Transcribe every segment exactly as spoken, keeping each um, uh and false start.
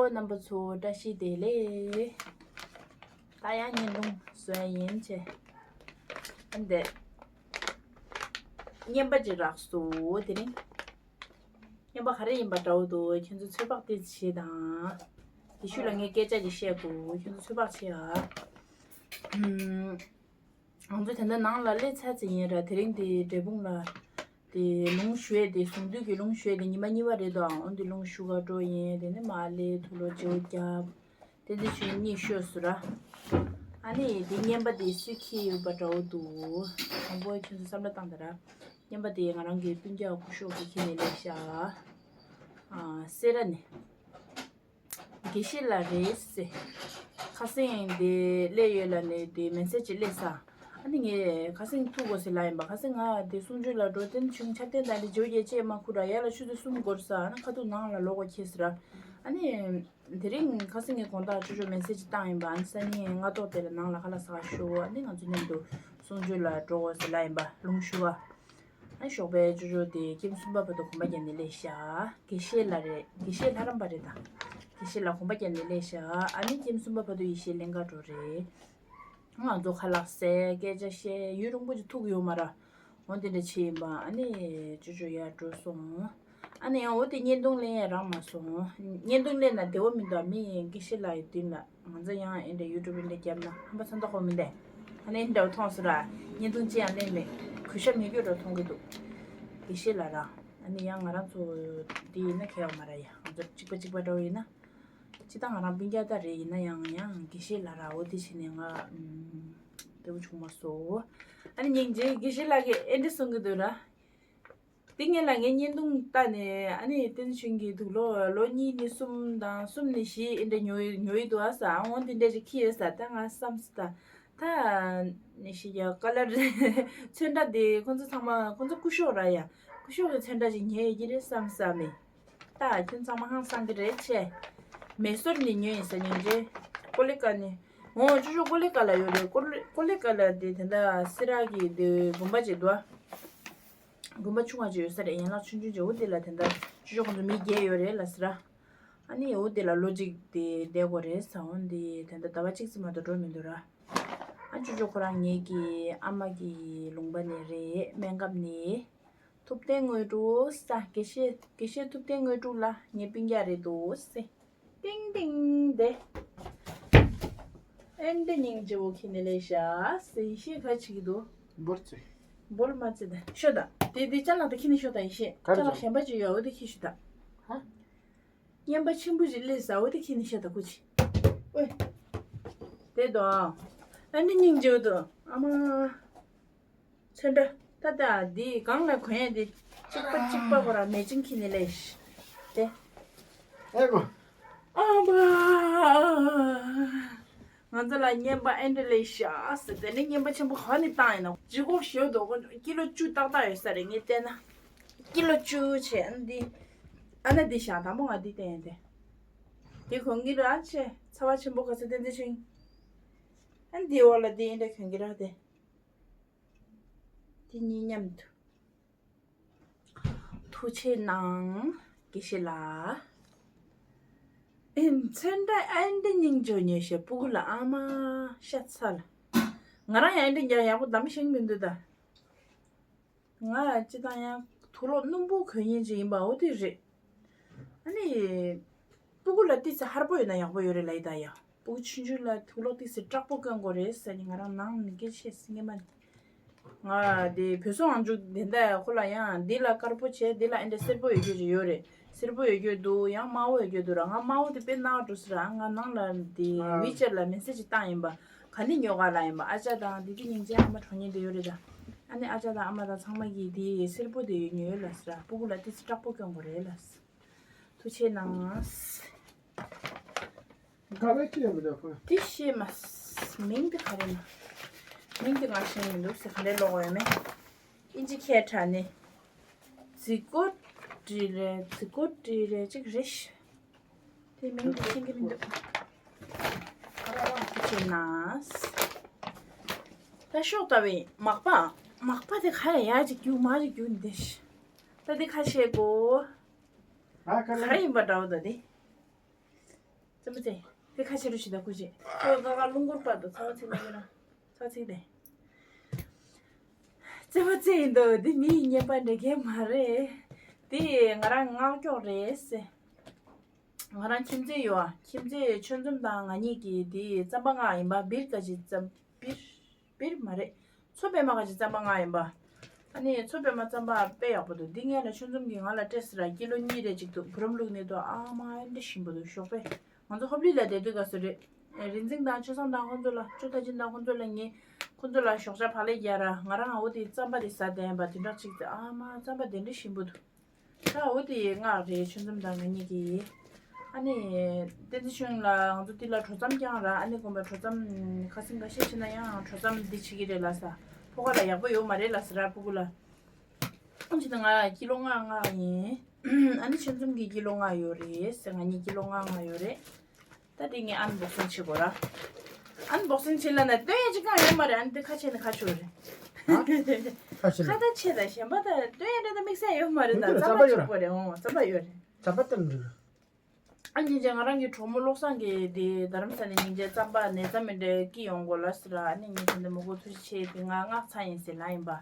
རྣམ་པ་ཚོ་བཀྲ་ཤིས་བདེ་ལེགས། ད་ཡང་བརྙན་ཐུང་བཟོ་ཡ་ཡིན་བྱས། ཨ་འདི། རྔན་པ་ཅིག་རག་སོང་དེ་རིང་། རྔན་པ་ག་རེ་ཡིན་པ་འདྲ་བོ་འདུག་ཁྱོད་ཚོ་ཚོད་དཔག་ཏོག་ཙམ་བྱེད་དང་། དེ་ཤུལ་ལ་ངས་སྐད་ཆ་ཅིག་བཤད་དགོས། ཁྱོད་ཚོ་ཚོད་དཔག་བྱེད་ཨ། ཧུམ། ང་ཚོ་དེ་འདྲ་ནང་ལ་སླེབས་ཚར་ཙམ་ཡིན་ར། དེ་རིང་དེ་འབྲས་སྤུངས་ལ་དེ་ལུང་ཞུ་ཡས་དེ། གཟུངས་འདུས་ཀྱི་ལུང་ཞུ་ཡས་དེ་ཉི་མ་གཉིས་པ་རེད་དོ། འོ་འདི་ལུང་ཞུ་ག་འགྲོ་ཡིན། དེ་ནས་མར་སླེབས། དུག་ལོག་བརྗེ་པོ་བརྒྱབ། དེ་འདི་ཆུ་གཉིས་ཤོས་སུ་ར། ཨ་ནི་དེ་རྔན་པ་དེ་སུས་འཁྱེར་ཡོད་པ་འདྲ་བོ་འདུག་དང་པོ་ཁྱོད་ཚོ་བསམ་བློ་བཏང་དང་ར། རྔན་པ་དེ་ང་རང་གི་སྤུན་ཀྱག་སྐུ་ཞབས་ཀྱིས་འཁྱེར་ནས་སླེབས་ཤག་ཨ། སེ་ར་ནས། དགེ་བཤེས་ལགས་རེད་ཟེར། ཁ་སང་དེ་སླེབས་ཡོད་ལབ་ནས་དེ་མེ་སེ་ཇི་སླེབས་སོང་། ཨ་ནི་ངས་ཁ་སང་ཐུག་དགོས་ཟེར་ལབ་ཡིན་པ། ཁ་སང་ང་དེ་གསུང་ཆོས་ལ་འགྲོ། དེ་ནས་ཆུང་ཆ་བརྟན་དང་དེ་བརྗེ་པོ་བརྒྱབ་བྱས་མར་ཁུར་ར། ཡར་ལ་ཆུ་ཚོད་གསུམ་འགོར་སོང་། ཨ་ནི་ཁ་ཐུག་ནང་ལ་ལོག་དགོས་ཁེལ་ཟེར་ར། ཨ་ནི་དེ་རིང་ཁ་སང་ངས་དགོང་དག་ཅོ་ཅོ་མེ་སེ་ཇི་བཏང་ཡིན་པ། ཨ་ནི་སང་ཉིན་སྔ་ཐོག་དེ་ལ་ནང་ལ་ཁ་ལག་ཟ་ག་ཤོག་ཨ་ནི་ང་ཚོ་མཉམ་དུ་གསུང་ཆོས་ལ་འགྲོ་དགོས་ཟེར་ལབ་ཡིན་པ། ལུང་ཞུ་བ། ཨ་ཞོགས་པའི་ཅོ་ཅོ་དེ་ཀེམ་གསུམ་པ་བར་དུ་གོམ་པ་རྒྱབ་ནས་སླེབས་ཤག་དགེ་བཤེས་ལགས་རེད། དགེ་བཤེས་ལྷ་རམས་པ་རེད་ད། དགེ་བཤེས་ལགས་གོམ་པ་རྒྱབ་ནས་སླེབས་ཤག་ཨ་ནི་ཀེམ་གསུམ་པ་བར་དུ་ཡེ་ཤེས་གླིང་ག་འགྲོ་རེད། ང་ཚོ་ཁ་ལག་ཟས་སྐད་ཆ་བཤད། ཡུན་རིང་པོ་ཅིག་ཐུག་ཡོད་མ་ར། འོ་དེ་འདྲ་བྱས་ཡིན་པ། ཨ་ནི་ཅོ་ཅོ་ཡར་འགྲོ་སོང་། ཨ་ནི་ཡང་འོ་དེ་བརྙན་ཐུང་ལེན་ཡ་རག་མ་སོང་། བརྙན་ཐུང་ལེན་ན་བདེ་བོ་མི་འདུག་མི་དགེ་བཤེས་ལགས་ཡི་མདུན་ལ། ང་ཚོ་ཡང་ཨེ་འདྲ་ཡུ་ཊུབ་ཨེ་འདྲ་བརྒྱབ་ན་ཧམ་པ་ཚ་མདོག་ཁ་པོ་མི་འདུག་ཨ་ནི་ཨེ་འདྲ་བོ་མཐོང་སོང་ར། བརྙན་ཐུང་ཅི་ཡང་ལེན་མེད། གུས་ཞབས་མེད་རྒྱུ་འདྲ་མཐོང་གི་འདུག་དགེ་བཤེས་ལགས་ར། ཨ་ནི་ཡང་ང་རང་ཚོ་འདི་ཡིན་ན་ཁྱད་པར་མ་ར་ཡ། ང་ཚོ་གཅིག་པ་གཅིག་པ་འདྲ་བོ་ཡིན་ན། སྤྱིར་བཏང་ང་རང་སྤུན་ཀྱག་ད་རེད། ཡིན་ན་ཡང་ཡང་དགེ་བཤེས་ལགས་ར། འོ་དེ་བྱས་ནས་ང་ཨུམ། བདེ་པོ་བྱུང་མ་སོང་། ཨ་ནི་སྙིང་རྗེ། དགེ་བཤེས་ལགས་ཀྱིས་ཨེ་འདྲ་གསུང་གི་འདུག་ར། དེ་སྔོན་ལ་ངས་བརྙན་ཐུང་བལྟས་ནས། ཨ་ནི་བསྟན་ཆོས་ཀྱི་དུག་ལོག་ལོ་གཉིས་ནས་གསུམ་དང་གསུམ་ནས་བཞི་ཨེ་འདྲ་ཉོ་ཡི་ཉོ་ཡི་འདུག་ཨ་ས། ཨ་འོ་དེ་འདྲ་ཞིག་ཁྱེར་ཡོད་ས། ད་ང་བསམ་སོང་། ད་ད་ནས་ཤི་ཡ་ཀ་ལར་ཚོན་ཁྲ་དེ་ཁོང་ཚོ་ཚང་མ་ཁོང་ཚོ་སྐུ་ཞབས་ར་ཡ། སྐུ་ཞབས་ཀྱི་ཚོན་ཁྲ་ཞིག་ཉོས་ཡོད་ཀྱི་རེད་བསམ་སོང་མེ། ད་ཁྱོད་ཚང་མ་ཧང་སང་གི་རེད་ཆེ། མེ་སོར་ནས་ཉོས་ཡིན་ས། སྙིང་རྗེ། ཀོ་ལི་ཀ་ནས། འོ་ཅོ་ཅོ་ཀོ་ལི་ཀ་ལ་ཡོད་རེད། ཀོ་ལི་ཀོ་ལི་ཀ་ལ་དེ་དེ་འདྲ་སེ་ར་གི་དེ་དགོན་པ་ཅིག་འདུག་དགོན་པ་ཆུང་བ་ཅིག་ཡོད་ས་རེད། ཡན་ལག་ཆུང་ཆུང་ཅིག་འོ་དེ་ལ་དེ་འདྲ་ཅོ་ཅོ་ཁོང་ཚོ་མི་བརྒྱད་ཡོད་རེད་ལ་སེ་ར། ཨ་ནི་འོ་དེ་ལ་ལོ་གཅིག་དེ་བསྡད་དགོས་རེད་ཟེར། འོ་འདི་དེ་འདྲ་ཟླ་བ་གཅིག་ཙམ་མ་གཏོགས་འགྲོ་མི་འདུག་ར། ཨ་ཅོ་ཅོ་ཁོ་རང་ངེད་ཀྱི་ཨ་མ་གི་ལུང་པ་ནས་རེད། སྨན་ཁབ་ནས། ཐུབ་བསྟན་དངོས་གྲུབ་ས། དགེ་བཤེས་དགེ་བཤེས་ཐུབ་བསྟན་དངོས་གྲུབ་ལགས་ངའི་སྤུན་ཀྱག་རེད་འདུག་སེ། ཏིང་ཏིང་དེ། ཨེ་འདྲ་སྙིང་རྗེ་བོ་ཁྱེར་ནས་སླེབས་ཤག་སེ། ཡེ་ཤེས་ག་བྱེད་ཀྱི་འདུག་འབོར་རྩེ། འབོར་མ་རྩེ་ད་ཤོད་ད། དེ་དེ་ཅ་ལག་དེ་ཁྱེར་ནས་ཤོད་ད་ཡེ་ཤེས། ག་རེ་ཅ་ལག་བྱ། གཞན་པ་ཅིག་ཡོད། འོ་དེ་ཁྱེར་ཤོད་ད། ཧ། རྔན་པ་ཆེན་པོ་ཞིག་སླེབས་ས། འོ་དེ་ཁྱེར་ནས་ཤོད་ད་སྐུ་མཁྱེན། ཨོའི། དེ་དོ། ཨ་འདྲ་སྙིང་རྗེ་བོ་འདུག་ཨ་མ། ཚོན་ཁྲ། ད་ལྟ་འདི་སྒང་ལ་གོན་ཡས་འདི་གཅིག་པ་གཅིག་པ་ཁོ་རང་མེ་ཅིང་ཁྱེར་ནས་སླེབས་ཤག་དེ། ཨེ་གོ། ཨ་མ། ང་ཚོ་ལ་རྔན་པ་ཨེ་འདྲ་སླེབས་ཤག་ཟེར། དེ་ནས་རྔན་པ་ཆེན་པོ་ག་ནས་བཏང་ཡིན་ན། ལྗིད་ཁོག་ཞེ་པོ་འདུག་ཀི་ལོ་བཅུ་ཏག་ཏག་ཡོད་ས་རེད་ངས་བལྟས་ན། ཀི་ལོ་བཅུ་བྱས། ཨ་འདི། ཨ་ན་འདི་བཞག་དང་པོ་ང་འདི་བལྟས་ཡིན་ཏེ། འདི་གོན་གྱི་ར་ཆེ། ཚ་བ་ཆེན་པོ་ག་ཚོད་བསྟན་འཛིན་ཆིང་། ཨ་འདི་འོག་ལ་འདི་ཨེ་འདྲ་གོན་གྱི་ར་དེ། འདི་གཉིས་མཉམ་དུ། ཐུགས་ཆེ་གནང་། དགེ་བཤེས་ལགས། ཨེ་ཚོན་ཁྲ་ཨེ་འདྲ་སྙིང་རྗེ་ཉོས་ཤག་སྤུ་གུ་ལ། ཨ་མ་ཤ་ཚ་ལ། ང་རང་ཡང་ཨེ་འདྲ་རྒྱག་ཡག་པོ་འདམ་ཤེས་མི་འདུག་ད། ང་སྤྱིར་བཏང་ཡང་དུག་ལོག་སྣུམ་པོ་གོན་མཁན་ཅིག་ཡིན་པ་འོ་དེ་རེད། ཨ་ནི། སྤུ་གུ་ལ་ཏོག་ཙམ་ཧར་པོ་ཡོད་ན་ཡག་པོ་ཡོད་རེད་ལབ་ཡི་ད་ཡ། སྤུ་གུ་ཆུང་ཆུང་ལ་དུག་ལོག་ཏོག་ཙམ་དྲག་པོ་གོན་དགོས་རེད་ཟེར་ནས་ང་རང་ནང་ནས་སྐད་ཆ་བཤད་སྲིད་ངེས་མ་རེད། ང་དེ་བོད་སོག་ཨང་ཅུ་དེ་འདྲ་ཁོ་ལ་ཡང་འདི་ལ་དཀར་པོ་བྱས། འདི་ལ་ཨེ་འདྲ་སེར་པོ་ཡོད་རྒྱུ་ཅིག་ཡོད་རེད། སེར་པོ་ཡོད་རྒྱུ་འདུག་ཡང་དམར་པོ་ཡོད་རྒྱུ་འདུག་ར། ང་དམར་པོ་དེ་དཔེ་ནག་འགྲོ་སྲིད་ར། ང་ནང་ལ་དེ་ཝི་ཅེཊ་ལ་མེ་སེ་ཇི་བཏང་ཡིན་པ། ག་ནས་ཉོ་ག་ལབ་ཡིན་པ། ཨ་ཅག་དང་འདི་དེ་སྙིང་རྗེ་ཨ་མ་གྲོངས་མཁན་དེ་ཡོད་རེད་ད། ཨ་ནི་ཨ་ཅག་དང་ཨ་མ་དང་ཚང་མ་གིས་དེ་སེར་པོ་དེ་ཉོས་ལབ་སྲིད་ར། སྤུ་གུ་ལ་ཏོག་ཙམ་དྲག་པོ་གྱོན་དགོས་རེད་ལབ་སྲིད། ཐུགས་ཆེ་གནང་། ག་པར་ཅི་ཡང་མི་འདུག་ཁོ། དེ་ཤེས་མ། མིང་དེ་ག་རེ་ན། མིང་དེ་ང་ཤེས་མི་འདུག་ཟེར། ག་འདྲ་ཀློག་ཡོད་མེད། ཨིན་ཇི་སྐད་གྲགས་ནི། ཛི་ཀོ་ཏྲི་རེད། ཛི་ཀོ་ཏྲི་རེད་ཅིག་རེད་ཤག་དེ་མིང་དེ་ཤེས་ཀྱི་མི་འདུག་ཁ་ར་ར་ཐུགས་ཆེ་གནང་། ད་ཤོག་ལྟ་བའི་མག་པ། མག་པ་དེ་ག་རེ་ཡ་ཅིག་རྒྱུག་མ་ཅིག་རྒྱུག་འདི་ཤག་ད་འདི་ཁ་ཤས་གོ། ཨ་ག་རེ། ག་རེ་ཡིན་པ་འདྲ་བོ་ད་འདི། རྩེད་མོ་རྩེ། དེ་ཁ་ཕྱི་རུ་ཞིག་ད་སྐུ་མཁྱེན། ཁོས་ཁ་ཁ་རླུང་འཁོར་པར་དུ་ཚ་བ་ཚིག་ན་ཡོད་ན། ཚ་བ་ཚིག་དེ། རྩེད་མོ་རྩེ་ཡིན་དོ་འདི་མི་ཡི་བརྙན་པར་འགྲེལ་མཁན་མ་རེད། དེ་ང་རང་ངག་སྐྱོག་རེད་ཟེར། ང་རང་ཁྱིམ་མཚེས་ཡོད་ཨ། ཁྱིམ་མཚེས་ཆོས་འཛོམས་དང་ང་གཉིས་ཀྱིས་དེ་རྩམ་པ་མངགས་ཡིན་པ། སྦིར་ག་ཅིག་རྩམ་སྦིར་སྦིར་མ་རེད། མཚོ་པདྨ་ག་ཅིག་རྩམ་པ་མངགས་ཡིན་པ། ཨ་ནི་མཚོ་པདྨ་རྩམ་པ་དཔེ་ཡག་པོ་འདུག་འདི་ངས་ལ་ཆོས་འཛོམས་ཀྱིས་ང་ལ་སྤྲད་ཟེར་ར། ཀི་ལོ་གཉིས་རེ་ཅིག་འདུག་བུ་རམ་བླུགས་ནས་འདུག་ཨ་མ་ཨེ་འདྲ་ཞིམ་པོ་འདུག་ཞོགས་པས། ང་ཚོ་ཧོབ་ལི་ལ་བསྡད་དུས་སྐབས་སུ་རེད། རིག་འཛིན་དང་ཆོས་བཟང་དང་ཁོང་ཚོ་ལ། ཅོ་ཐ་ཅིན་དང་ཁོང་ཚོ་ལ་ངས་ཁོང་ཚོ་ལ་ཞོགས་ཇ་བག་ལེབ་རྒྱག་ར། ང་རང་འོ་དེ་རྩམ་པ་དེ་ཟ་བསྡད་ཡིན་པ། དེ་འདྲ་ཅིག་ཨ་མ་རྩམ་པ་དེ་འདྲ་ཞིམ་པོ་འདུག་ད་འོ་དེ་མངགས་རེད། ཆོས་འཛོམས་དང་ང་གཉིས་ཀྱིས། ཨ་ནི་བསྟན་འཛིན་ཆོས་དབྱིངས་ལ་ང་ཚོ་འདི་ལ་གྲོ་རྩམ་རྐྱང་ར། ཨ་ནི་དགོན་པའི་གྲོ་རྩམ་ཁ་སེང་ཁ་ཤས་ཕྱིན་ན་ཡང་གྲོ་རྩམ་འདི་བྱེད་ཀྱི་རེད་ལ་ས། ཕོ་ཁ་ལ་ཡག་པོ་ཡོད་མ་རེད་ལ་ས་ར། ཕྲུ་གུ་ལ། ཨ་ཅི་ད་ང་ཀི་ལོ་ལྔ་མངགས་ཡིན། ཨ་ནི་ཆོས་འཛོམས་ཀྱིས་ཀི་ལོ་ལྔ་ཡོད་རེད་ཟེར། ང་གཉིས་ཀི་ལོ་ལྔ་ལྔ་ཡོད་རེད། ད་དེ་ངས་ཨན་བོག་སིང་བྱེད་དགོས་ར། ཨན་བོག་སིང་བྱེད་ལ་ན་སྟོན་ཡ་ཅི་གང་ཡོད་མ་རེད། ཨ་ནི་དེ་ཁ་ཕྱེ་ནས་ཁ་ཆུ་རེད། ཁ་ཕྱེ་ཁ་ནས་ད་ཕྱེ་ད་གཞན་པ་ད་སྟོན་ཡ་འདྲ་ད་དམིགས་བསལ་ཡོད་མ་རེད། ད་ཁོ་ཚོ་རྩམ་རྩམ་པ་པ་ཡོད་ཆོག་ར། པོ་རེད། འོང་རྩམ་པ་ཡོད་རེད། རྩམ་པ་སྟོན་འདུག་ཨ་ཉིན་ཅན་ང་རང་གི་གྲོགས་མོ་བློ་བཟང་གིས་དེ་རྡ་རམ་ས་ནས་ཉིན་ཅན་རྩམ་པ་ནས་རྩམ་མི་འདྲ་སྐྱིད་ཡོང་དགོས་ལ་ཟེར་ར། ཨ་ནི་ངས་དེ་འདྲ་མི་དགོས་ཐུགས་རྗེ་ཆེ། དེ་ང་མངགས་ཚར་ཡིན་ཟེར་ལབ་ཡིན་པ།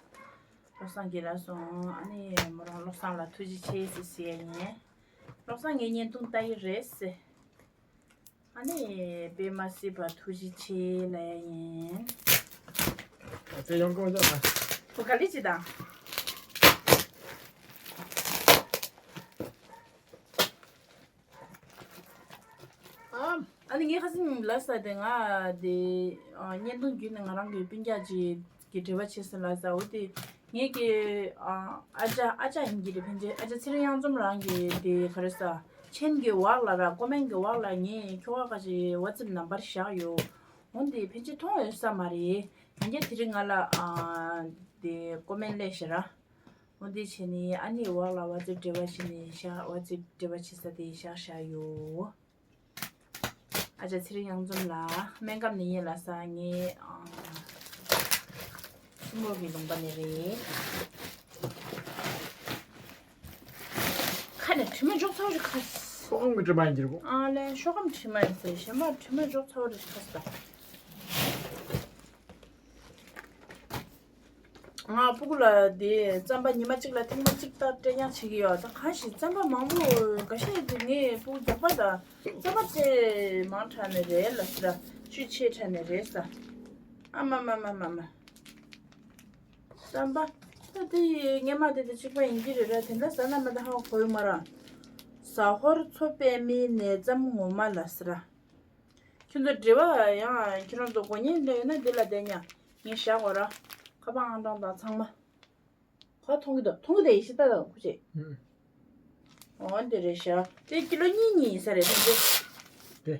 བློ་བཟང་གིས་ལབ་སོང་། ཨ་ནི་མོ་རང་བློ་བཟང་ལ་ཐུགས་རྗེ་ཆེ་ཟེར་ཟེར་ཡ་ཡིན། བློ་བཟང་ངའི་བརྙན་ཐུང་ལྟ་ཡི་རེད་ཟེར། ཨ་ནི་དཔེ་མ་སྲིད་པ་ཐུགས་རྗེ་ཆེ་ལབ་ཡ་ཡིན། དེ་ཡོང་གོ་འདུག་ཨ། ཁོ་ག་ལེ་ཅི་དང་། ཨ་ནི་ངས་ཁ་སང་ལབ་ས་དེ་ང་དེ་བརྙན་ཐུང་བརྒྱུད་ནས་ང་རང་གི་སྤུན་ཀྱག་ཅིག་གི་འབྲེལ་བ་བྱས་ཟིན་ལབ་ས། འོ་དེ་ངེད་ཀྱི་ཨ་ཅག་ཨ་ཅག་ཡིན་གྱི་རེད། ཕན་ཆད་ཨ་ཅག་ཚེ་རིང་གཡང་འཛོམས་རང་གི་དེ་ག་རེ་ཟ་མཆན་གྱི་འོག་ལ་ར། ཀོ་མེན་གྱི་འོག་ལ་ངས་ཁྱོ་ག་ག་ཅིག་ཝ་ཙེབ་ནམ་བར་བཞག་ཡོད། འོ་དེ་ཕན་ཆད་མཐོང་ཡོད་ས་མ་རེད། ཡང་བསྐྱར་དེ་རིང་ང་ལ་ཨ་དེ་ཀོ་མེན་སླེབས་ཤག་ར། འོ་འདི་བྱས་ནས་ཨ་ནི་འོག་ལ་ཝ་ཙེབ་འབྲེལ་བ་བྱས་ནས་བཞག་ཝ་ཙེབ་འབྲེལ་བ་བྱེད་ས་དེ་བཞག་བཞག་ཡོད། ཨ་ཅག་ཚེ་རིང་གཡང་འཛོམས་ལགས། སྨན་ཁབ་ནས་ཡིན་ལ་ས། ངས་ཨ་སྲིན་མོ་གི་ལུང་པ་ནས་རེད། ཁ་ནས་དྲི་མ་འཇོག་ཚར་རེད་ཁ། ཤོག་སྒམ་གྱི་དྲི་མ་ཡིན་གྱི་རེད་གོ། ཨ་ལས་ཤོག་སྒམ་དྲི་མ་ཡིན་ཟེར། གཞན་པ་དྲི་མ་འཇོག་ཚར་རེད་ཁ་ས། ང་སྤུ་གུ་ལ་དེ་རྩམ་པ་ཉི་མ་གཅིག་ལ་ཐེངས་མ་གཅིག་ལྟར་སྤྲད་རྐྱང་བྱེད་ཀྱི་ཡོད། ད་གང་ཞིག་རྩམ་པ་མང་པོ་འགའ་ཤས་དེ་ངས་སྤུ་གུ་རྒྱག་པ་དང་རྩམ་པ་དཔེ་མང་དྲགས་ནས་རེད་ལ་ཟེར། བཅུད་ཆེ་དྲགས་ནས་རེད་ཟེར། ཨ་མ་མ་མ་མ་མ། རྩམ་པ་ད་དེ་སྔོན་མ་དེ་དེ་གཅིག་པ་ཡིན་གྱི་རེད་ར། དེ་འདྲ་ཟ་ན་མ་ད་ཧ་གོ་ཡོད་མ་ར། ཟ་ཧོར་མཚོ་པདྨའི་ནས་རྩམ་ངོ་མ་ལ་ཟེར། ཁྱོད་ཚོ་འབྲེལ་བ་ཡང་ཁྱེད་རང་ཚོ་དགོས་ཉེན་འདྲ་ཡོད་ན་འདི་ལ་བསྡད་ཉག་ངས་བཞག་གོ་ར། ཁ་པར་ཨང་གྲངས་དང་ཚང་མ། ཁོ་མཐོང་གི་འདུག་མཐོང་གི་འདུག་ཡེ་ཤེས་ལྟ་དང་ཁུ་ཆེ། ཨུམ། འོ་འདི་རེད་ཤག་དེ་ཀི་ལོ་གཉིས་གཉིས་ཡིན་ས་རེད་ཐོང་ཚེ། དེ།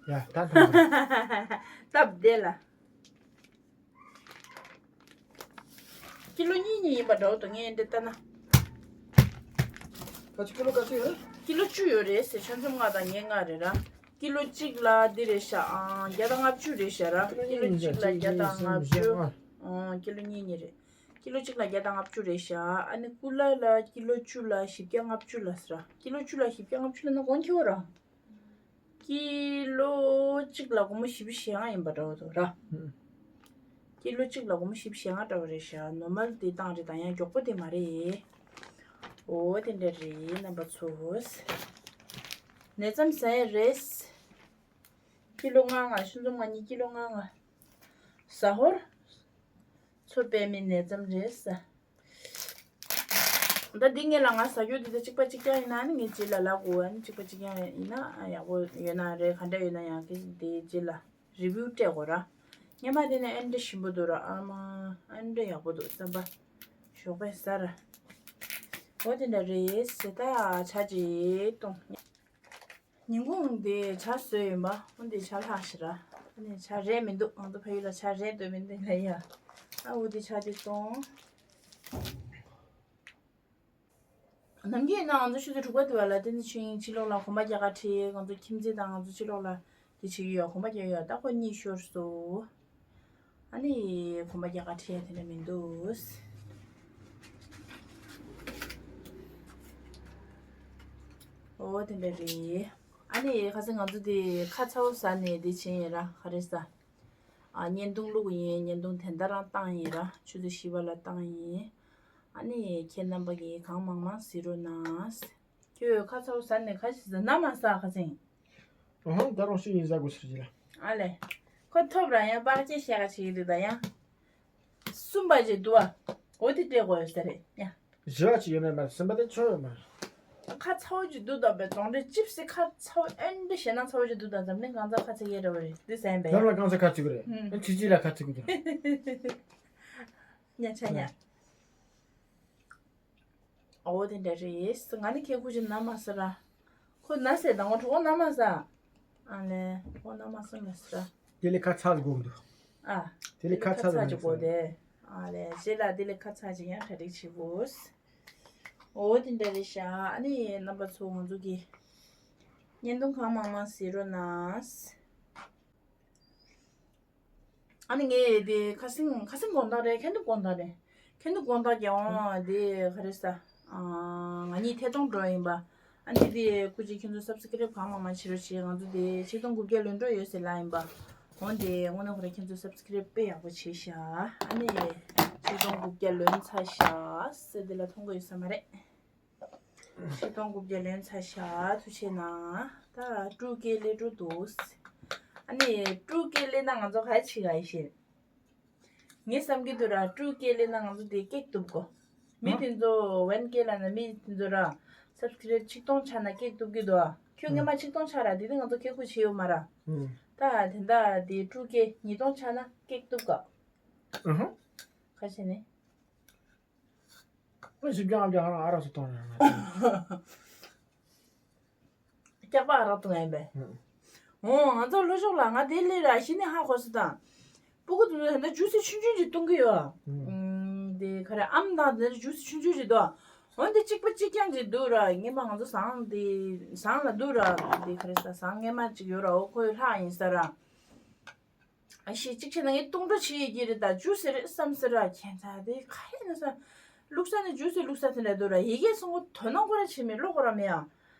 ཡ་ད་མཐོང་གི་འདུག་སྟབས་བདེ་ལ། ཀི་ལོ་གཉིས་གཉིས་ཡིན་པ་འདྲ་བོ་འདུག་ངས་འདི་ལྟ་ན། ད་ཅི་ཀི་ལོ་ག་ཚོད་ཡོད། ཀི་ལོ་བཅུ་ཡོད་རེད་ཟེར། ཆུ་འཛོམས་ལྔ་དང་ངའི་ལྔ་རེད་ར། ཀི་ལོ་གཅིག་ལ་འདི་རེད་ཤག་ཨང་བརྒྱ་དང་ལྔ་བཅུ་རེད་ཤག་ར། ཀི་ལོ་གཅིག་ལ་བརྒྱ་དང་ལྔ་བཅུ། ཨང་ཀི་ལོ་གཉིས་གཉིས་རེད། ཀི་ལོ་གཅིག་ལ་བརྒྱ་དང་ལྔ་བཅུ་རེད་ཤག་ཨ་ནི་ཀུ་ལ་ལ་ཀི་ལོ་བཅུ་ལ་བཞི་བརྒྱ་ལྔ་བཅུ་ལ་ཟེར་ར། ཀི་ལོ་བཅུ་ལ་བཞི་བརྒྱ་ལྔ་བཅུ་ལ་ན་གོང་ཁེ་བོ་ར། ཀི་ལོ་གཅིག་ལ་སྒོར་མོ་བཞི་བཅུ་ཞེ་ལྔ་ཡིན་པ་འདྲ་བོ་འདུག་ར། ཧུམ། ཀི་ལོ་གཅིག་ལ་སྒོར་མོ་བཞི་བཅུ་ཞེ་ལྔ་འདྲ་བོ་རེད་ཤག་ནོར་མལ་དེ་བཏང་རེད་དང་ཡང་མགྱོགས་པོ་དེ་མ་རེད། འོ་དེ་འདྲ་རེད་རྣམ་པ་ཚོ། ནས་རྩམ་ཟ་ཡས་རེད། ཀི་ལོ་ལྔ་ལྔ། ཆུ་འཛོམས་ང་གཉིས་ཀི་ལོ་ལྔ་ལྔ། ཟ་ཧོར། མཚོ་པདྨའི་ནས་རྩམ་རེད་ཟ། ད་འདི་ངེད་ལ་ང་ཟ་རྒྱུ་འདི་ད་གཅིག་པ་གཅིག་རྐྱང་ཡིན་ན་ནི་ངས་རྗེས་ལ་ལབ་དགོས། ཨ་ནི་གཅིག་པ་གཅིག་རྐྱང་ཡིན་ན་ཡག་པོ་ཡོད་ན་རེད། ག་འདྲ་ཡོད་ན་ཡང་གི་འདི་རྗེས་ལ་རི་བིའུ་སྤྲད་དགོས་ར། སྔོན་མ་དེ་ནས་ཨེ་འདྲ་ཞིམ་པོ་འདུག་ར། ཨ་མ་ཨེ་འདྲ་ཡག་པོ་འདུག་རྩམ་པ། ཞོགས་པའི་ཟ་ར། འོ་དེ་འདྲ་རེད་ཟེར། ད་ཆ་ཅིག་གཏོང་། ཉིན་གུང་དེ་ཇ་བཟོས་ཡིན་པ། འོ་དེ་ཇ་ལྷག་ཤི་ར། ཨ་ནི་ཇ་རེད་མི་འདུག་ང་ཚོ་ཕ་ཡུལ་ལ་ཇ་རེད་འདོད་མི་འདུག་ལ་ཡ། ཨ་འོ་དེ་ཇ་དེ་གཏོང་། ནམ་རྒྱུན་ཡིན་ན་ང་ཚོ་ཆུ་ཚོད་དྲུག་པ་དེ་བ་ལ་བསྟན་འཛིན་ཆོས་དབྱིངས་ཕྱི་ལོགས་ལ་གོམ་པ་རྒྱག་ག་ཁྲིད། ང་ཚོ་ཁྱིམ་མཚེས་དང་ང་ཚོ་ཕྱི་ལོགས་ལ་དེ་བྱེད་ཀྱི་ཡོད། གོམ་པ་རྒྱག་ཡོད། ད་ཁོ་གཉིད་ཤོར་སོང་། ཨ་ནི་གོམ་པ་རྒྱག་ག་ཁྲིད་ཡ་དེ་འདྲ་མི་འདུག་འོ་དེ་འདྲ་རེད། ཨ་ནི་ཁ་སང་ང་ཚོ་དེ་ཁ་ཚ་བོ་ཟ་ནས་དེ་བྱས་ཡིན་ར། ག་རེ་ཟ། ཨ། བརྙན་ཐུང་བླུགས་ཡིན། བརྙན་ཐུང་དེ་འདྲ་རང་བཏང་ཡིན་ར། ཆུ་ཚོད་བཞི་པ་ལ་བཏང་ཡིན། ཨ་ནི་ཁྱེད་རྣམ་པ་གིས་གང་མང་མང་གཟིགས་རོགས་གནང་། ཁྱོད་ཁ་ཚ་བོ་ཟ་ནས་ཁ་ཤས་ཟ་ན་མ་ཟ། ཁ་སང་། ཨ་ཧང་། ད་རུང་ཤི་ཡིན་ཟ་དགོས་ཟེར་གྱི་ལ། ཨ་ལེ། ཁོ་ཐོབ་ར་ཡང་པགས་ཅན་བཤད་ག་བྱེད་ཀྱི་འདུག་ད་ཡང་། གསུམ་པ་ཅིག་འདུག་ཨ། འོ་དེ་སྤྲད་དགོས་ཡོད་ས་རེད་ཡ། བཞི་བ་ཅིག་ཡོད་མེད་མ་རེད། གསུམ་པ་དེ་ཆོ་ཡོད་མ་རེད། ཁ་ཚ་བོ་ཅིག་འདུག་ད་པའི་རྫོང་འདྲེ་ཅིབ་སི་ཁ་ཚ་བོ་ཨེ་འདྲ་ཞེད་སྣང་ཚ་བོ་ཅིག་འདུག་ད། འཛམ་གླིང་གང་ཚ་ཁ་ཚ་ཡས་འདྲ་བ་རེད། འདི་ཟ་ཡིན་པས་ཡ། ནམ་ལ་གང་ཚ་ཁ་ཚིག་གི་རེད། ཨུམ། ཨེ་ཆི་ཆི་ལ་ཁ་ཚིག་གི་རེད། ཉ་ཆ་ཉ། ཨོ་དེ་འདྲ་རེད། ང་ནི་ཁྱེད་ཁུ་ཅི་ན་མ་ཟ་ར། ཁོ་ན་ཟེར་དང་ཁོ་གྲོགས་ན་མ་ཟ། ཨ་ལེ། ཁོ་ན་མ་ཟ་མ་ཟ་ར། དེ་ལས་ཁ་ཚ་དགོས་འདུག་ཨ། དེ་ལས་ཁ་ཚ་དགོས་དེ། ཨ་ལེ། རྗེས་ལ་དེ་ལས་ཁ་ཚ་ཅིག་ཡང་གྲ་སྒྲིག་བྱེད་དགོས། ཨོ་དེ་འདྲ་རེད་ཤག་ཨ་ནི་རྣམ་པ་ཚོ་ང་ཚོ་གི་བརྙན་ཐུང་གང་མང་མང་གཟིགས་རོགས་གནང་། ཨ་ནི་ངས་དེ་ཁ་སང་ཁ་སང་དགོང་དག་རེད། ཁ་ཐུག་དགོང་དག་རེད། ཁ་ཐུག་དགོང་དག་རྒྱལ་དབང་དེ་ག་རེ་ཟ། ཨ། ང་གཉིས་ཐད་གཏོང་འགྲོ་ཡིན་པ། ཨ་ནི་དེ་སྐུ་མཁྱེན་ཁྱེད་ཚོ་སབ་སི་ཀི་རེབ་གང་མང་མང་བྱེད་རོགས་བྱེད། ང་ཚོ་དེ་ཆིག་སྟོང་དགུ་བརྒྱ་ལོན་འགྲོ་ཡོད་ཟེར་ལབ་ཡིན་པ། འོན་ཏེ་དངོས་གནས་ཁོ་རང་ཁྱེད་ཚོ་སབ་སི་ཀི་རེབ་དཔེ་ཡག་པོ་བྱས་ཤག་ཨ་ནི་ཆིག་སྟོང་དགུ་བརྒྱ་ལོན་ཚར་ཤག་ཟེར་དེ་ལ་མཐོང་གི་ཡོད་ས་མ་རེད། ཆིག་སྟོང་དགུ་བརྒྱ་ལོན་ཚར་ཤག་ཐུགས་རྗེ་གནང་། ད་སྤྲོ་སྐྱིད་སླེབས་འགྲོ་འདུག་ཨ་ནི་སྤྲོ་སྐྱིད་སླེབས་ན་ང་ཚོ་ག་རེ་བྱེད་ག་ཡིན་ཤེས། ངས་བསམ་གྱི་འདུག་ར། སྤྲོ་སྐྱིད་སླེབས་ན་ང་ཚོ་དེ་ཀེག་གཏུབ་དགོས། མི་དེ་ཚོ་ཝན་ཀེ་ལབ་ན་མི་དེ་ཚོ་ར། སབ་སི་ཀི་རེབ་ཆིག་སྟོང་ཆགས་ན་ཀེག་གཏུབ་ཀྱི་འདུག་ཨ། ཁྱོད་སྔོན་མ་ཆིག་སྟོང་ཆགས་ར། དེ་དུས་ང་ཚོ་ཁེ་ཁུ་བྱེད་ཡོད་མ་ར། ད་དེ་འདྲ་དེ་སྤྲོ་སྐྱིད་ཉིས་སྟོང་ཆགས་ན་ཀེག་གཏུབ་དགོས། ཨ་ཧ། ག་བྱས་ནས། ཨ་ཞིབ་ཀྱང་ཨ་ཀྱང་ཨ་རག་སུ་གཏོང་རེད། སྐྱག་པ་ཨ་རག་གཏོང་ཡ་ཡིན་པས། ཨོ་ང་ཚོ་ལྷོ་ཕྱོགས་ལ་ང་དེ་སླེབས་ར་གཞི་ནས་ཧ་གོ་སོང་དང་། སྤུ་གུ་དེ་ཚོ་ད་ལྟ་ཇུ་སི་ཆུང་ཆུང་ཅིག་བཏུང་གི་ཡོད། ཨུམ། དེ་ག་རེ་ཨམ་དང་དེ་ཇུ་སི་ཆུང་ཆུང་ཅིག་འདུག་འོན་ཏེ་གཅིག་པ་གཅིག་རྐྱང་ཅིག་འདུག་ར། སྔོན་མ་ང་ཚོ་ཟངས་དེ་ཟངས་ལ་འདུག་ར། དེ་ག་རེ་ཟ་ཟངས་སྔོན་མ་ཅིག་ཡོད་ར། འོ་ཁོའི་ལྷག་ཡིན་ས་ར། ཨ་ཤེས་གཅིག་བྱས་ན་ངས་བཏུང་འགྲོ་བྱེད་ཡི་གེ་རེད་ད། ཇུ་སི་རེད་བསམ་ཟེར་ར། ཁྱད་མཚར་དེ་ག་རེ་ཡིན་ན་ས། བླུགས་ས་ནི་ཇུ་སི་བླུགས་ས་དེ་འདྲ་འདུག་ར། ཡི་གེ་སོང་གོ་དོ་སྣང་ཁོ་ར་བྱེད་མི་བློ་ཁོ་ར་མེད་ཨ།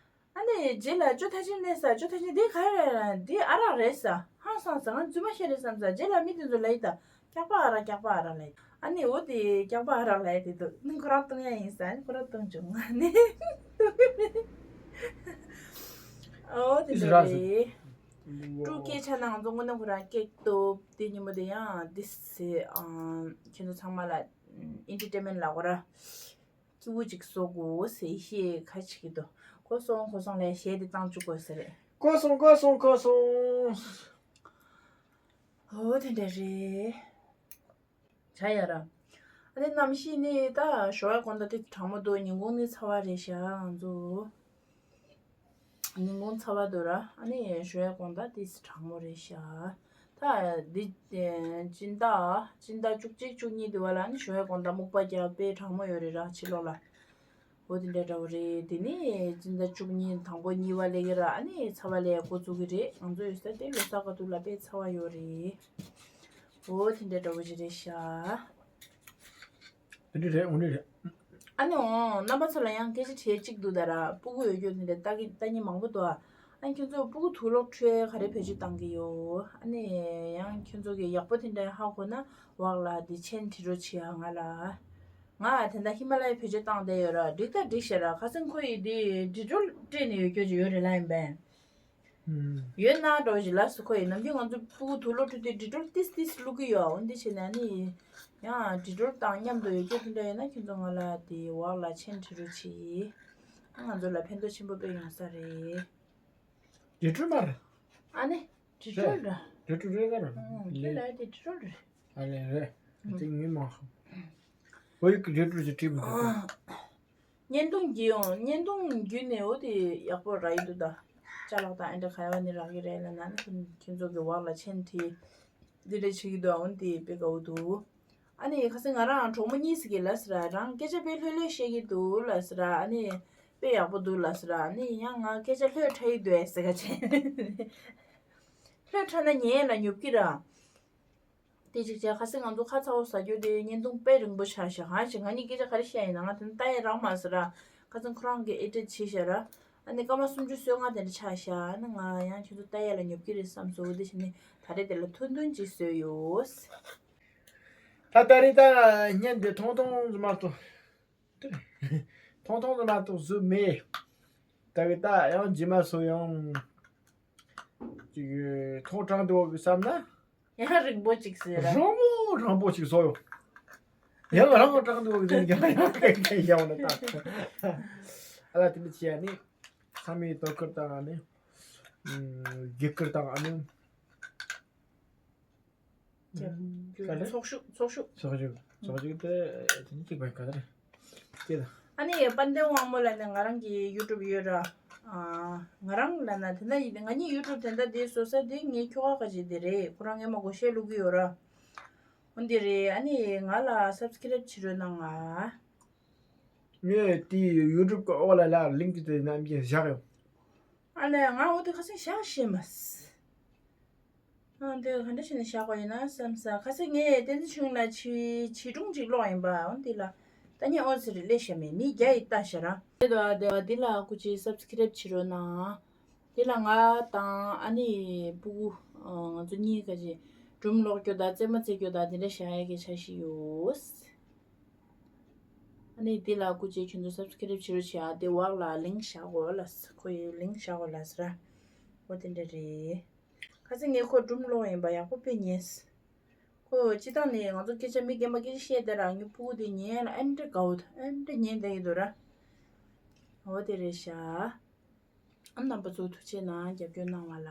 ཨ་ནི་རྗེས་ལ་ཅོ་ཐ་ཆེན་ནས་ས། ཅོ་ཐ་ཆེན་དེ་ག་རེ་རེད། དེ་ཨ་རག་རེད་ས། ཧང་སངས་ས། ང་རྫུན་མ་བཤད་རེད་བསམ་ས། རྗེས་ལ་མི་དེ་ཚོ་ལ་ཡི་ད། སྐྱག་པ་ཨ་རག་སྐྱག་པ་ཨ་རག་ལ་ཡི། ཨ་ནི་འོ་དེ་སྐྱག་པ་ཨ་རག་ལ་ཡི་དེ་དུ་ཁོ་རང་བཏུང་ཡ་ཡིན་ས། ཨ་ནི་ཁོ་རང་བཏུང་བྱུང་ཨ་ནི། འོ་དེ་འདྲ་རེད། སྤྲོ་སྐྱིད་ཆགས་ན་ང་ཚོ་དངོས་གནས་ཁོ་རང་ཀེག་གཏུབ། དེ་ཉིན་མོ་དེ་ཡང་དེ་སེ་ཨང་ཁྱེད་ཚོ་ཚང་མ་ལ་ཨེན་ཊར་ཊེན་མེན་ཊི་ལ་ཁོ་ར་སྐྱིད་པོ་ཅིག་བཟོ་དགོས་ཟེར་བཤད་ཁ་ཅིག་གི་འདུག་གོ་སོང་གོ་སོང་ལས་གཞས་དེ་བཏང་བཅུག་དགོས་ཟེར་རེད། གོ་སོང་གོ་སོང་གོ་སོང་། འོ་དེ་འདྲ་རེད། བྱ་ཡ་ར། ཨ་ནི་གནམ་གཤིས་ནི་ད་ཞོགས་ཡ་དགོང་དག་དེ་གྲང་མོ་འདུག་ཉིན་གུང་ནི་ཚ་བ་རེད་ཤག་ང་ཚོ། ཉིན་གུང་ཚ་བ་འདུག་ར། ཨ་ནི་ཞོགས་ཡ་དགོང་དག་དེ་གྲང་མོ་རེད་ཤག་ད་འདི་སྤྱི་ཟླ་སྤྱི་ཟླ་བཅུ་གཅིག་བཅུ་གཉིས་དེ་བ་ལ་ཨ་ནི་ཞོགས་ཡ་དགོང་དག་སྨུག་པ་རྒྱག་དཔེ་གྲང་མོ་ཡོད་རེད་ར་ཕྱི་ལོགས་ལ། འོ་དེ་འདྲ་འདྲ་བོ་རེད། དེ་ནི་སྤྱི་ཟླ་བཅུ་གཉིས་དང་པོ་གཉིས་པ་སླེབས་ཀྱི་ར། ཨ་ནི་ཚ་བ་ལས་འགོ་བཙུགས་ཀྱི་རེད། ང་ཚོ་ཡོད་ས་དེ་ལོ་གསར་ག་དུས་ལ་དཔེ་ཚ་བ་ཡོད་རེད། འོ་དེ་འདྲ་འདྲ་བོ་ཞིག་རེད་ཤག་དེ་འདྲ་རེད། འོ་འདྲ་རེད། ཨ་ནི་འོ་རྣམ་པ་ཚོ་ལ་ཡང་སྐད་ཆ་དྲིས་གཅིག་འདུག་ད་ར། སྤུ་གུ་ཡོད་རྒྱུ་དེ་འདྲ་ལྟ་གི་ལྟ་མཁན་མང་པོ་འདུག་ཨ་ནི་ཁྱོད་ཚོ་སྤུ་གུ་དུག་ལོག་འཕྲོད་ག་རེ་བེད་སྤྱོད་བཏང་གི་ཡོད། ཨ་ནི་ཡང་ཁྱོད་ཚོ་གི་ཡག་པོ་དེ་འདྲ་ཧ་གོ་ན་འོག་ལ་དེ་མཆན་བྲིས་རོགས་བྱེད་ཨ་ང་ལ། ང་དེ་འདྲ་ཧི་མ་ལ་ཡའི་བེད་སྤྱོད་བཏང་བསྡད་ཡོད་ར། འགྲིག་ད་འགྲིག་ཤག་ར། ཁ་སང་ཁོ་ཡིས་དེ་ཌི་ཊོལ་སྤྲད་ནས་ཡོད་རྒྱུ་ཅིག་ཡོད་རེད་ལབ་ཡིན་པས། ཡོད་ན་འགྲོ་ཞིག་ལབ་སོང་ཁོ་ཡིས། ནམ་རྒྱུན་ང་ཚོ་སྤུ་གུ་དུག་ལོག་འཕྲོད་དུས་ཌི་ཊོལ་ཏིས་ཏིས་བླུག་གི་ཡོད། འོན་ཏེ་བྱས་ན་ནི་ཡང་ཌི་ཊོལ་དང་མཉམ་དུ་ཡོད་རྒྱུ་དེ་འདྲ་ཡོད་ན་ཁྱོད་ཚོ་ང་ལ་དེ་འོག་ལ་མཆན་བྲིས་རོགས་གྱིས། ང་ཚོ་ལ་ཕན་ཐོགས་ཆེན་པོ་དཔེ་ཡོང་ས་རེད། ཌི་ཊོལ་མ་རེད། ཨ་ནི་ཌི་ཊོལ་ར། ཌི་ཊོལ་རེད་ག་ར། ཨང་། ཁྱོད་ལ་དེ་ཌི་ཊོལ་རེད། ཨ་ལེ་རེད། དེ་ངས་མ་ཧ། བོད་ཡིག་གི་ཌི་ཊོལ་ཅིག་བྲིས་མི་འདུག་ད། བརྙན་ཐུང་བརྒྱུད་ཡོང་། བརྙན་ཐུང་བརྒྱུད་ནས་འོ་དེ་ཡག་པོ་རག་གི་འདུག་ད། ཅ་ལག་དང་ཨེ་འདྲ་ག་ཡ་བ་ནི་རག་གི་རེད་ལབ་ན་ནི་ཁྱོད་ཚོ་གི་འོག་ལ་མཆན་བྲིས། འདི་འདྲ་བྱེད་ཀྱི་འདུག་འོ་དེ་དཔེ་དགའ་བོ་འདུག་ཨ་ནི་ཁ་སང་ང་རང་གྲོགས་མོ་གཉིས་ཤིག་གིས་ལབ་ཟེར་ར། རང་སྐད་ཆ་དཔེ་ལྷོད་ལྷོད་བཤད་ཀྱི་འདུག་ལབ་ཟེར་ར། ཨ་ནི་དཔེ་ཡག་པོ་འདུག་ལབ་ཟེར་ར། ཨ་ནི་ཡང་ང་སྐད་ཆ་ལྷོད་ཕྲ་ཡི་འདུག་ཨེ་ཟེར་ག་བྱས། ལྷོད་ཕྲ་ན་ཉན་ལ་ཉོབ་ཀྱི་ར། དེ་གཅིག་བྱས། ཁ་སང་ང་ཚོ་ཁ་ཚ་བོ་ཟ་རྒྱུ་དེ་བརྙན་ཐུང་དཔེ་རིང་པོ་ཆགས་ཤག་ཧ་ཅང་ང་གཉིས་སྐད་ཆ་ག་རེ་བཤད་ཡིན་ན་ང་དེ་ནི་ལྟ་ཡས་རག་མ་སོང་ར། ཁ་སང་ཁོ་རང་གིས་ཨེ་ཌིཊ་བྱས་ཤག་ར། ཨ་ནི་སྐར་མ་སུམ་ཅུ་སོ་ལྔ་དེ་འདྲ་ཆགས་ཤག་ཨ་ནི་ང་ཡང་ཁྱོད་ཚོ་ལྟ་ཡ་ལ་ཉོབ་ཀྱི་རེད་བསམ་སོང་། འོ་དེ་བྱས་ནས་ད་རེས་དེ་ལ་ཐུང་ཐུང་ཅིག་བཟོས་ཡོད། ད་ད་རེས་ད་བརྙན་འདི་ཐུང་ཐུང་ཙམ་མ་གཏོགས། ཐུང་ཐུང་ཙམ་མ་གཏོགས་བཟོས་མེད། ད་གི་ད་ཡང་རྗེས་མ་སུ་ཡང་ཅིག་ཐོག་དྲངས་འདུག་གི་བསམ་ན། ཡང་རིང་པོ་ཅིག་ཟེར་ར། རང་མོ་རང་པོ་ཅིག་བཟོ་ཡོང་། ཡང་རང་དྲངས་འདུག་གི་ཡང་ཡང་ཡང་ཡང་ན་ད། ཨ་ལ་དེ་འདྲ་བྱས་ཡ་ནི། ཚང་མས་དོ་ཁུར་དང་ཨ་ནི། ཨུམ། བརྒྱུད་སྐུར་དང་ཨ་ནི། རྒྱབ་སྐྱོར། ག་རེ། ཚོགས་ཞུགས། ཚོགས་ཞུགས། ཚོགས་ཞུགས། ཚོགས་ཞུགས་དེ་དེ་ནི་གཅིག་པ་ག་རེ། དེ་ལ། ཨ་ནི་དཔལ་ལྡན་དབང་མོ་ལ་ནི་ང་རང་གི་ཡུ་ཊུབ་ཡོད་ར། ཨ། ང་རང་ལ་ན་དེ་འདྲ་ཡིན། ང་གཉིས་ཡུ་ཊུབ་དེ་འདྲ་དེ་བཟོ་ས་དེ་ངའི་ཁྱོ་ག་ག་ཅིག་དེ་རེད། ཁོ་རང་སྔས་མ་སྒོར་གཞས་བླུག་གི་ཡོད་ར། འོ་འདི་རེད། ཨ་ནི་ང་ལ་སབ་སི་ཀི་རེབ་བྱེད་རོགས་གནང་ང་། ངས་དེའི་ཡུ་ཊུབ་གི་འོག་ལ་ལ་ལིང་ཀི་དེ་ནམ་རྒྱུན་བཞག་ཡོད། ཨ་ལས་ང་འོ་དེ་ཁ་སང་བཞག་ཤེས་མ། ཨ་འདི་ག་འདྲ་བྱས་ནས་བཞག་པ་ཡིན་ན་བསམ་ས། ཁ་སང་ངས་བསྟན་འཛིན་ཆོས་དབྱིངས་ལ་བྱིས་བྱིས་སྒྲུང་ཅིག་ཀློག་ཡིན་པ། འོ་འདི་ལ་ད་ནི་འོ་ཟེར་སླེབས་ཤ་མེད། མི་བརྒྱ་ཡི་ལྟ་ཤ་ར། དེ་དང་དེ་བ་འདི་ལ་སྐུ་མཁྱེན་སབ་སི་ཀི་རེབ་བྱེད་རོགས་གནང་། དེ་ལ་ང་དང་ཨ་ནི་སྤུ་གུ་ང་ཚོ་གཉིས་ཀ་ཅིག་སྒྲུང་ཀློག་རྒྱུ་དང་རྩེད་མོ་རྩེ་རྒྱུ་དང་དེ་འདྲ་བཞག་ཡ་གི་འཆར་གཞི་ཡོད། ཨ་ནི་འདི་ལ་སྐུ་མཁྱེན་ཁྱོད་ཚོ་སབ་སི་ཀི་རེབ་བྱེད་རོགས་བྱེད་ཨ། དེ་འོག་ལ་ལིང་ཀི་བཞག་གོ་ལ། ཁོ་ཡི་ལིང་ཀི་བཞག་གོ་ལ་ཟེར་ར། འོ་དེ་འདྲ་རེད། ཁ་སང་ངས་ཁོ་སྒྲུང་ཀློག་ཡིན་པ་ཡག་པོ་དཔེ་ཉན། ཁོ་སྤྱི་བཏང་ནས་ང་ཚོ་སྐད་ཆ་མི་རྒན་པ་སྐད་ཆ་བཤད་དེ་ར་ངའི་ཕྲུ་གུ་དེ་ཉན་ལ་ཨེ་འདྲ་དགའ་བོ་ཨེ་འདྲ་ཉན་བསྡད་ཀྱི་འདུག་ར། འོ་དེ་རེད་ཤག་ཨ་རྣམ་པ་ཚོ་ཐུགས་རྗེ་གནང་རྒྱབ་སྐྱོར་གནང་བ་ལ།